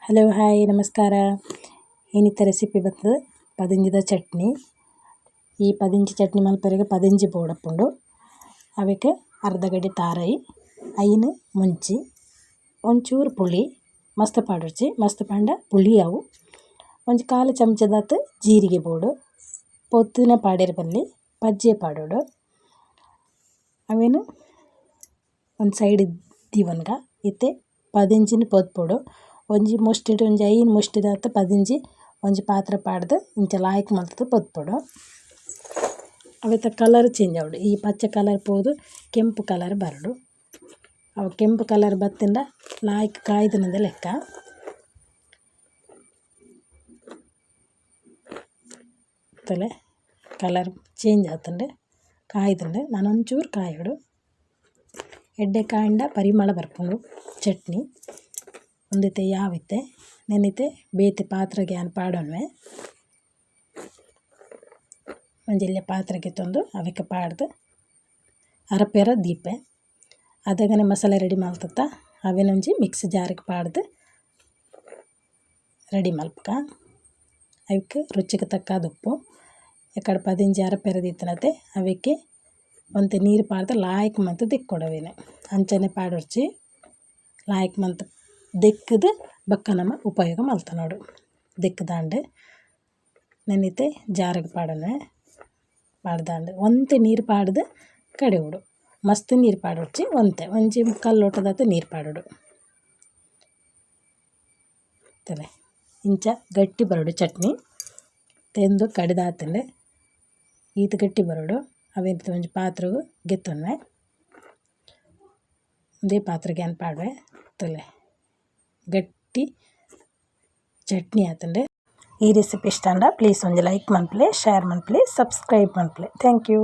Hello, hi, ನಮಸ್ಕಾರ. ಇನಿತ recipe ಬತ್ತದ ಪದಿಂಜಿದ ಚಟ್ನಿ. ಈ ಪದಿಂಜಿ ಚಟ್ನಿ ಮಲ್ಪೆರೆಗ್ ಪದಿಂಜಿ ಬೋಡಾಪುಂಡು. ಅವೆಕ್ ಅರ್ಧ ಗಡಿ ತಾರಾಯಿ, 5 ಮುಂಚಿ, ಒಂಚೂರು ಪುಳಿ, ಮಸ್ತ್ ಪಾಡೊಡ್ಚಿ, ಮಸ್ತ್ ಪಂಡ ಪುಳಿ ಅವು. ಒಂಜಿ ಕಾಲು ಚಮಚದಾತ್ ಜೀರಿಗೆ ಬೋಡು. ಪೊತ್ತುನ ಪಾಡೆರೆ ಬಲ್ಲಿ, ಪಜ್ಜೆ ಪಾಡೊಡು. ಅವೆನ್ ಒಂಜಿ ಸೈಡ್ ದೀವೊನ್ಗ. ಇತ್ತೆ ಪದಿಂಜಿನ್ ಪೊದ್ಪೊಡು. ಒಂಜಿ ಮುಷ್ಟಿಡ್ ಒಂಜಿ 5 ಮುಷ್ಟಿದಾತ್ ಪದಿಂಜಿ ಒಂಜಿ ಪಾತ್ರೆ ಪಾಡ್ದ್ ಇಂಚ ಲಾಯ್ಕ್ ಮಲ್ತ್‌ದ್ ಪೊದ್ಪೊಡು. ಅವೆತ ಕಲರ್ ಚೇಂಜ್ ಆವೊಡು. ಈ ಪಚ್ಚೆ ಕಲರ್ ಪೋದು ಕೆಂಪು ಕಲರ್ ಬರೊಡು. ಅವು ಕೆಂಪು ಕಲರ್ ಬತ್ತ್ಂಡ ಲಾಯ್ಕ್ ಕಾಯ್ದಿನದ ಲೆಕ್ಕ. ತೂಲೆ, ಕಲರ್ ಚೇಂಜ್ ಆತುಂಡು, ಕಾಯ್ದುಂಡು. ನನ ಒಂಚೂರು ಕಾಯೊಡು. ಎಡ್ಡೆ ಕಾಂಡ ಪರಿಮಳ ಬರ್ಪುಂಡು ಚಟ್ನಿ. ಉಂದೆತ ಯಾವಿತ್ತೆ ನೆನಿತೆ ಬೇತೆ ಪಾತ್ರೆಗ್ ಯಾನ್ ಪಾಡೊನ್ವೆ. ಒಂಜಿ ಎಲ್ಯ ಪಾತ್ರೆಗ್ ಗೆತೊಂದು ಅವೆಕ್ ಪಾಡ್ದ್ ಅರಪೆರ ದೀಪೆ. ಅದಗನೆ ಮಸಾಲೆ ರೆಡಿ ಮಲ್ತುತ್ತ ಅವೆನ್ ಒಂಜಿ ಮಿಕ್ಸಿ ಜಾರ್ ಗ್ ಪಾಡ್ದ್ ರೆಡಿ ಮಲ್ಪುಗ. ಅವೆಕ್ ರುಚಿಗ್ ತಕ್ಕಾದ್ ಉಪ್ಪು. ಎಕಡೆ ಪದಿಂಜಿ ಅರಪೆರ ದೀತಿನತೆ ಅವೆಕ್ಕೆ ಒಂತೆ ನೀರು ಪಾಡ್ದ್ ಲಾಯ್ಕ್ ಮಂತ್ ದೆಕ್ಕೊಡು ಅವೆನ್. ಅಂಚನೆ ಪಾಡೊಡ್ಚಿ, ಲಾಯ್ಕ್ ಮಂತ್ ದೆಕ್ಕ್‌ದ್ ಬೊಕ್ಕ ನಮ ಉಪಯೋಗ ಮಲ್ತೊನೊಡು. ದೆಕ್ಕ್‌ದಾಂಡ್ ನೆನಿತೆ ಜಾರ್‌ಗ್ ಪಾಡೊನ್ವೆ. ಪಾಡ್ದಾಂಡ್ ಒಂತೆ ನೀರು ಪಾಡ್ದ್ ಕಡೆವೊಡು. ಮಸ್ತ್ ನೀರು ಪಾಡೊಡ್ಚಿ, ಒಂತೆ ಒಂಜಿ ಮುಕ್ಕಾಲು ಲೋಟದಾತ್ ನೀರು ಪಾಡೊಡು. ತೂಲೆ, ಇಂಚ ಗಟ್ಟಿ ಬರೊಡು ಚಟ್ನಿ. ತೆಂದು ಕಡೆದಾತ್ಂಡ್. ಈತ್ ಗಟ್ಟಿ ಬರೊಡು. ಅವೆನ್ ಒಂಜಿ ಪಾತ್ರೆಗ್ ಗೆತ್ತೊನ್ವೆ. ಉಂದೇ ಪಾತ್ರೆಗ್ ಯಾನ್ ಪಾಡುವೆ. ತೂಲೆ, ಗಟ್ಟಿ ಚಟ್ನಿ ಆತುಂಡು. ಈ ರೆಸಿಪಿ ಇಷ್ಟ ಆಂಡ ಪ್ಲೀಸ್ ಒಂಜಿ ಲೈಕ್ ಮನ್ಪುಲೆ, ಶೇರ್ ಮನ್ಪುಲೆ, ಸಬ್ಸ್ಕ್ರೈಬ್ ಮನ್ಪುಲೆ. Thank you.